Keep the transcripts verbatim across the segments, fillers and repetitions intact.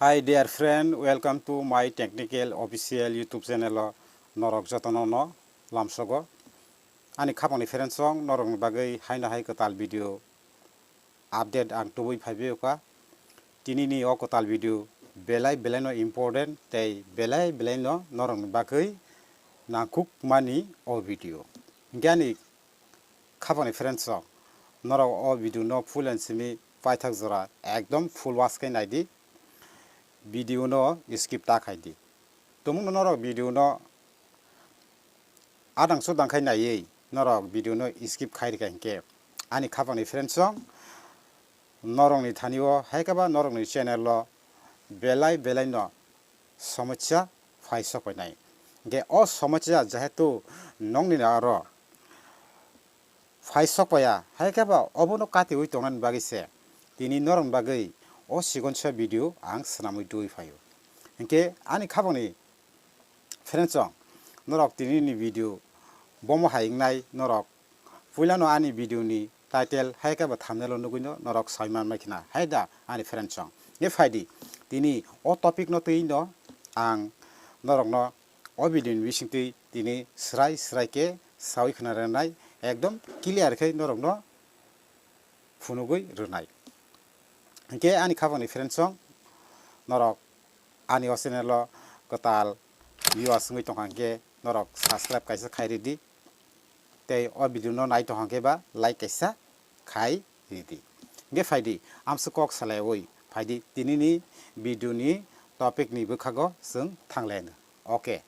Hi dear friend, welcome to my technical official YouTube channel o norok jotono no lamsogo. Ani khapangni friends song norokni bagwi haino hai kwtal video update ang tubui phaibai kha. Tinini o kwtal video belai belai no important tei belai belai no norokni bagwi nangkuk mani o video. Hinkhe ani khapangni friends rok, norok o video no full and simi paithak jora ekdom full watch khe naidi, video no skip ta khaidi. Tumungno norok video no adang sudang khai naiwi norok video no skip khai rikha hinkhe ani khapangni friends rok, norokni thani o hai khe ba norokni channel o belai belai no somosya phai sok painai. Hinkhe o somosya jehetu nongni aro phai sok paiya, hai khe ba obono katiui tongnani bagwi se tini norokni bagwi o sikonsa video ang swnamwi tubui phaio. Hinkhe ani khapangni friends rok, norok tinini video bomo hai wngnai norok puilano ani video ni title hai khe ba thumbnail o nugui no norok sai man mai khna hai da ani friends rok. Hinkhe phaidi tini o topic no twi no ang norokno o video ni bisingtwi tini srai srai khe saui khna rwnai, ekdom clear khe norokno phunugui rwnai. Hinkhe ani khapangni friends song, norok ani o channel o kwtal viewers wngwi tongkha hinkhe norok subscribe kaisa khai ridi, tei o video no nai tongkha hinkhe ba like kaisa khai ridi. Hinkhe phaidi, amswk kok salaiwi phaidi, tinini video ni topic ni bwkhago chwng thanglaino. Okay.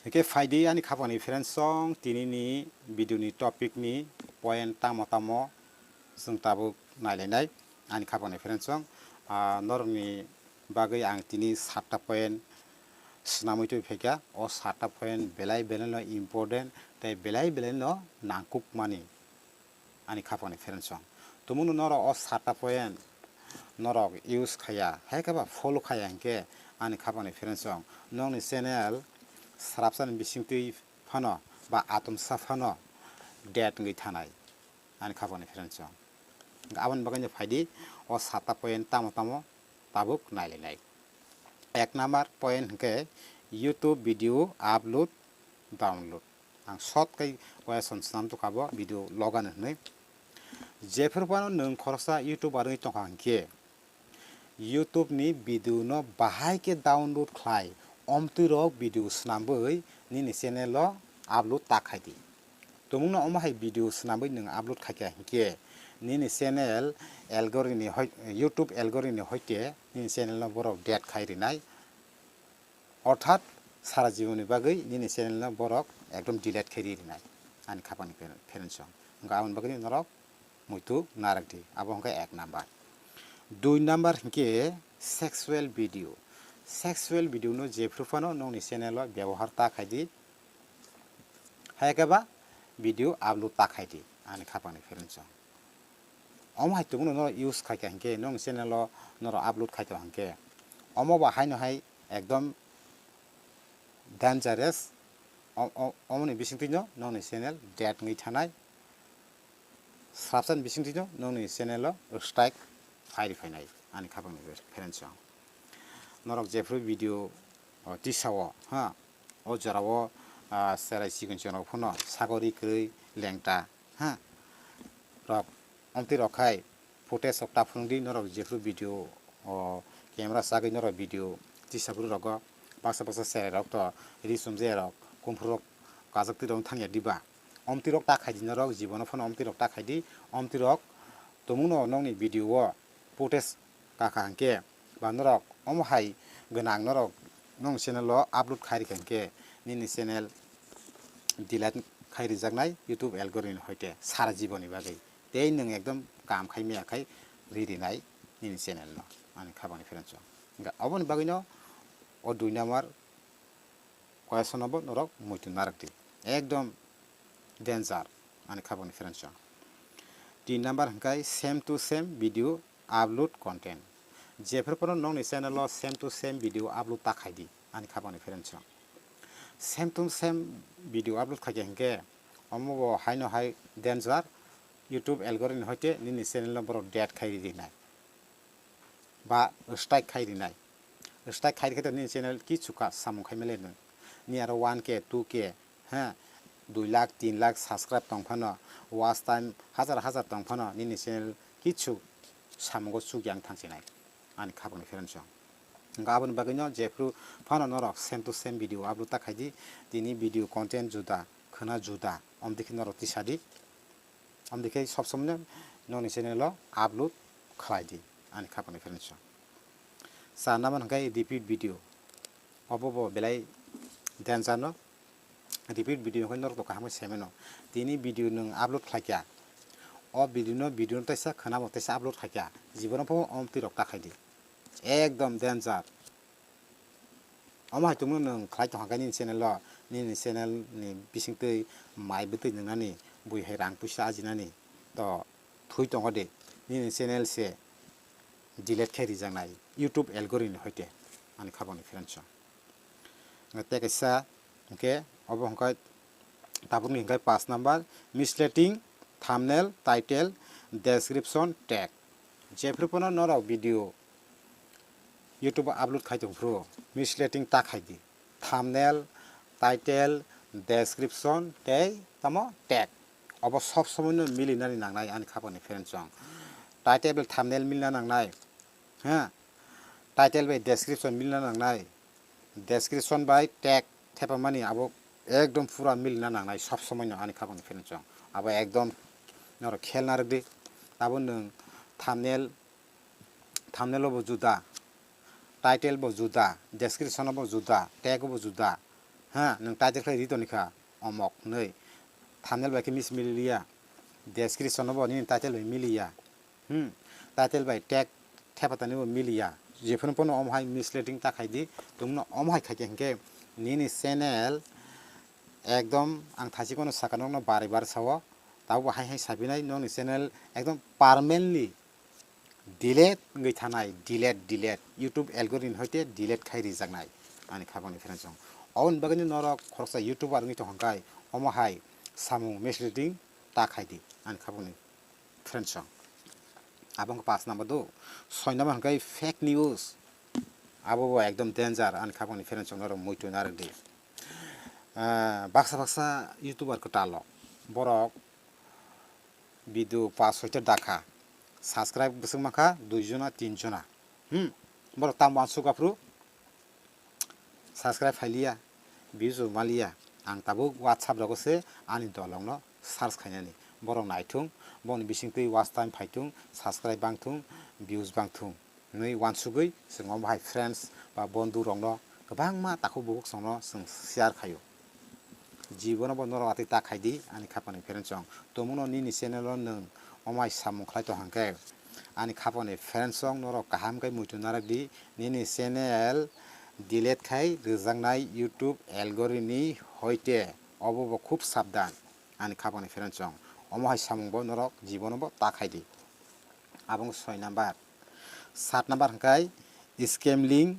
Hinkhe phaidi ani khapangni friends song, tinini video ni topic ni point tamo tamo chwng tabuk nailainai ani khapangni friends song. Ah, norokni bagwi ang tini satta point swnamwi tubui phaikha. O satta point belai belai no important tei belai belai no nangkukmani ani khapangni friends song. Tumungno norok o satta point norok use khaiya, hai khe ba follow khaiya hinkhe ani khapangni friends song, nokni channel srapsani bisingtwi phano ba atomsa phano dead wngwi thanai ani khapangni friends song. Aboni bagwi no phaidi o satta point tamo tamo tabuk nailainai. Ek number point hinkhe YouTube video upload, download. Ang short khe question swnam tukha bo video logan hwnwi. Jephru phano nwng khoroksa YouTuber wngwi tongkha hinkhe YouTube ni video no bahai khe download khlai, omtwi rok video swnamwi nini channel o upload ta khaidi. Tumungno omo hai video swnamwi nwng upload khaikha hinkhe nini channel algorithm ni hoi-, YouTube algorithm ni hoite nini channel no borok dead khai rinai. Orthat sara jibonni bagwi nini channel no borok ekdom delete khai rinai ani khapangni friends song. Wngkha aboni bagwi norok muitu narakdi, abo wngkha ek number. Dui number hinkhe sexual video. Sexual video no jephru phano nokni channel o byabohar ta khaidi, hai khe ba video upload ta khaidi ani khapangni friends song. Omo hai tongmano norok use khaikha hinkhe nokni channel o norok upload khaito hinkhe omo ba haino hai ekdom dangerous. O-, o-, omoni bisingtwi no nokni channel dead wngwi thanai. Srapsani bisingtwi no nokni channel o strike phai ri phainai ani khapangni friends song. Norok jephru video, o, tisa o, ha, o jora o, ah, cherai chikon chikon rok phano sagori kwrwi lengta, ha, rok omtwi rok khai footage rok ta phunukdi norok jephru video, o, camera chagwi norok video tisa phuru rogo baksa baksa cherai rok to ri chumjai rok kumphuru rok kajak twi rok thangya diba. Omtwi rok ta khaidi norok, jibono phano omtwi rok ta khaidi, omtwi rok tumungno nokni video o footage kakha hinkhe ba norok omo hai gwnang norok nokni channel o upload khai rikha hinkhe nini channel delete khai rijaknai YouTube algorithm hoite sara jiboni bagwi. Tei nwng ekdom kam khai maya khai ri rinai nini channel no ani khapangni friends song. Hinkhe oboni bagwino o dui number question no bo norok muitu narakdi. Ekdom danger ani khapangni friends song. Tin number hinkhe same to same video upload content. Jephru phano nokni channel o same to same video upload ta khaidi ani khapangni friends song. Same to same video upload khaikha hinkhe omo bo haino hai danger, YouTube algorithm hoite nini channel no borok dead khai rinai. ba strike khai rinai. Strike khai rikhe to nini channel kichu ka samung khai mele nung. Ni aro one K, two K, ha, dui lakh, tin lakh subscribe tong phano, watch time hajar hajar tong phano nini channel kichu samungo chukya wng thang sinai. Ani khapangni friends rok. Hwnkhe aboni bagwino jephru phano norok same to same video upload ta khai di, tini video content juda, khwna juda, omdikhe norok tisa di. Amtwi khe sob somoi nokni channel o upload khlai di ani khapangni friends rok. Char number hwnkhe repeat video. Obo bo belai danger no. Repeat video hwnkhe norok to kaham khe sai mano. Tini video nwng upload khlai kha. O video no, video no teisa khwnabo teisa upload khlai kha. Jibono pho omtwi rok ta khai di. Ekdom danger. Omo hai tongno nwng khlai tongkha khe nini channel o, nini channel ni bisingtwi mai bwtwi nwngnani, bui hai rang puisa ajinani to thwi tongo de, nini channel se delete khai rijaknai YouTube algorithm ni hoite ani khapangni friends rok. Tei kaisa hwnkhe obo hwnkhe tabukni hwnkhe paanch number, misleading thumbnail, title, description, tag. Jephru phano norok video YouTube o upload khai tong phuru misleading ta khai di. Thumbnail, title, description tei tamo tag. Obo sob somoi no milinani nangnai ani khapangni friends rok. Title bai thumbnail milina nangnai. Ha? Title bai description milina nangnai. Description bai tag thepamani abo ekdom pura milina nangnai sob somoi no ani khapangni friends rok. Abo ekdom norok khel narwk di. Abo nwng thumbnail Thumbnail o bo juda, title bo juda, description o bo juda, tag o bo juda. Ha, nwng title khlai ri toni kha, omok hinwi. Thumbnail bai khe mis miliya, description o bo nini title bai miliya. Hmm, title bai tag thepatani bo miliya. Jephru phano omo hai misleading ta khai di, tongno omo hai khai khe hinkhe nini channel ekdom ang thachikmano saka nokno bari bar sao, tabuk bo hai hai sabinai nokni channel ekdom permanently delete wngwi thanai, delete, delete, YouTube algorithm hoite delete khai rijaknai ani khapangni friends rok. Oboni bagwino norok khoroksa YouTuber wngwi tongkha khai omo hai samung misleading ta khai di ani khapangni friends rok. Abo wngkha paanch number do, soi number hwnkhe fake news. Abo bo ekdom danger ani khapangni friends rok, norok muitu narwk di. Ah, baksa baksa YouTuber kwtal rok, borok video paanch soita dakha, subscribe bwswk mankha dui jona, tin jona. Hmm, borok tamo uansuk aphuru subscribe phailiya, views bo maliya. Ang tabuk WhatsApp rogo se ani dolongno search khainani. Borok naithung, boni bisingtwi watch time phaithung, subscribe bangthung, views bangthung. Hinwi uansugwi chwng omo hai friends ba bondhu rokno kwbangma takhuk bukhuk songno chwng share khaio. Jibono bo norok atwi ta khai di ani khapangni friends rok. Tongmungno nini channel o nwng omo hai samung khlai tong hwnkhe ani khapangni friends rok norok kaham khe muitu narwk di, nini channel delete khai rwjaknai YouTube algorithm ni hoite, obo bo khub sabdan ani khapangni friends rok. Omo hai samung bo norok jibono bo ta khai di. Abo wngkha soi number. Sat number hwnkhe scam link,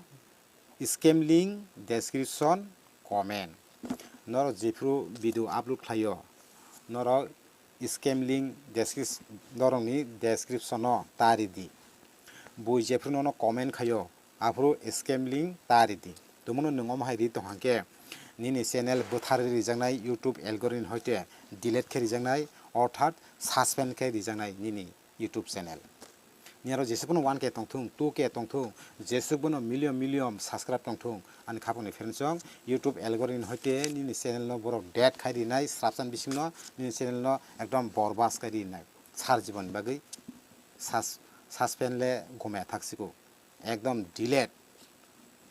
scam link, description, comment. Norok jephru video upload khlaio, norok scam link descrip-, norokni description o ta ridi. Bui jephru nono comment khaio, aphuru scam link ta ridi. Tongmano nwng omo hai ri tong hwnkhe nini channel bwtharwi rijaknai, YouTube algorithm hoite delete khe rijaknai, orthat suspend khe rijaknai nini YouTube channel. Nini aro jesukno one K tongthung, two K tongthung, jesukbono million million subscribe tongthung, ani khapangni friends rok, YouTube algorithm hoite nini channel no borok delete khai rinai, srapsan bisingno nini channel no ekdom borbas khai rinai, sar jibon bagwi sus-, suspend le gomya thaksiko, ekdom delete,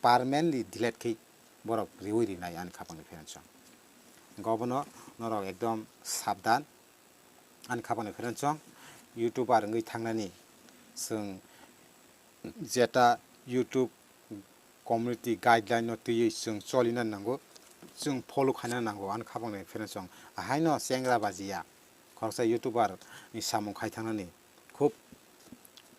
permanently delete khai borok riwi rinai ani khapangni friends rok. Gobono norok ekdom sabdan. Ani khapangni friends rok, YouTuber wngwi thangnani chwng jeta YouTube community guideline no twiwi chwng cholina nango, chwng follow khaina nango ani khapangni friends rok. Ahaino chengra bajiya, khoroksa YouTuber ni samung khai thangnani khub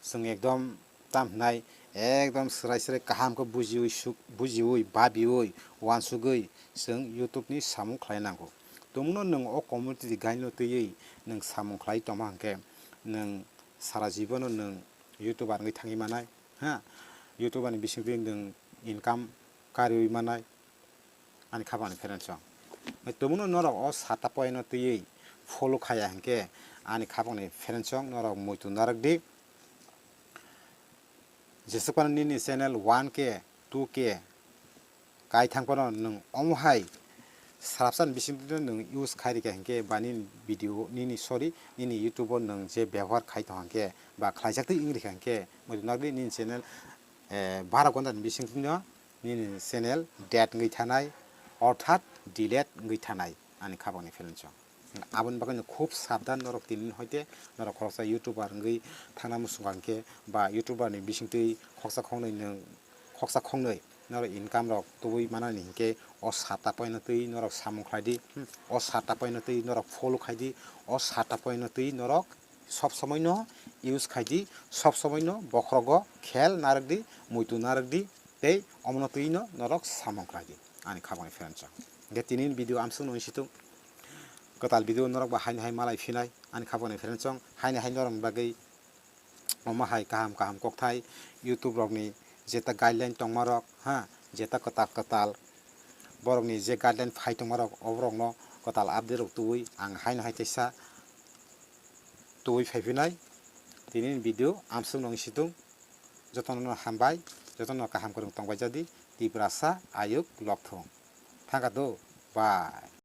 chwng ekdom tam hwnai ekdom swrai swrai kaham khe bujiwi suk-, bujiwi, babiwi, uansugwi chwng YouTube ni samung khlai nango. Tongmano nwng o community guideline no twiwi nwng samung khlai tongma hwnkhe nwng sara jibono nwng YouTuber wngwi thangwi manai. ha, YouTube ani bisingtwi nwng income kariwi manai, ani khapangni friendsong. Tubunu norok o sata poino twiwi follow khaya hinkhe ani khapangni friendsong norok muitu narwk di. Jesuk phano nini channel one K, two K kai thang phano nwng omo hai swrapsani bisingtwi nwng use khai rikha hinkhe ba nini video, nini, sorry, nini YouTube o nwng je bebohar khai tong hinkhe ba khlaijaktwi wng rikha hinkhe muitu narwkdi nini channel, eh, baro ghonta ni bisingtwi no nini channel dead wngwi thanai, orthat delete wngwi thanai ani khapangni friendsong. Aboni bagwi no khub sabdan norok tini hoite norok khoroksa YouTuber wngwi thangna muchung kha hinkhe ba YouTuber ni bisingtwi khoroksa khongnwi nwng, khoroksa khongnwi norok income rok tubui manani hinkhe o sata poino twi norok samung khlai di, hmm, o sata poino twi norok follow khai di, o sata poino twi norok sob somoi no use khai di, sob somoi no bokhorogo khel narwk di, muitu narwk di, tei omono twi no norok samung khlai di ani khapangni friendsong. Hinkhe tini video amsuk no wngsitung, kwtal video norok ba haino hai malai phinai ani khapangni friendsong, haino hai norokni bagwi omo hai kaham kaham kokthai YouTube rokni jeta guideline tongmarok, ha, jeta kwtal kwtal borokni je guideline phai tongmarok oborokno kwtal update rok tubui ang haino hai teisa tubui phaiphinai. Tini video amsuk no wngsitung, jotono hambai, jotono kaham kwrwng tongbai jadi, Tiprasa ayuk lokthung. Thangka do, bye.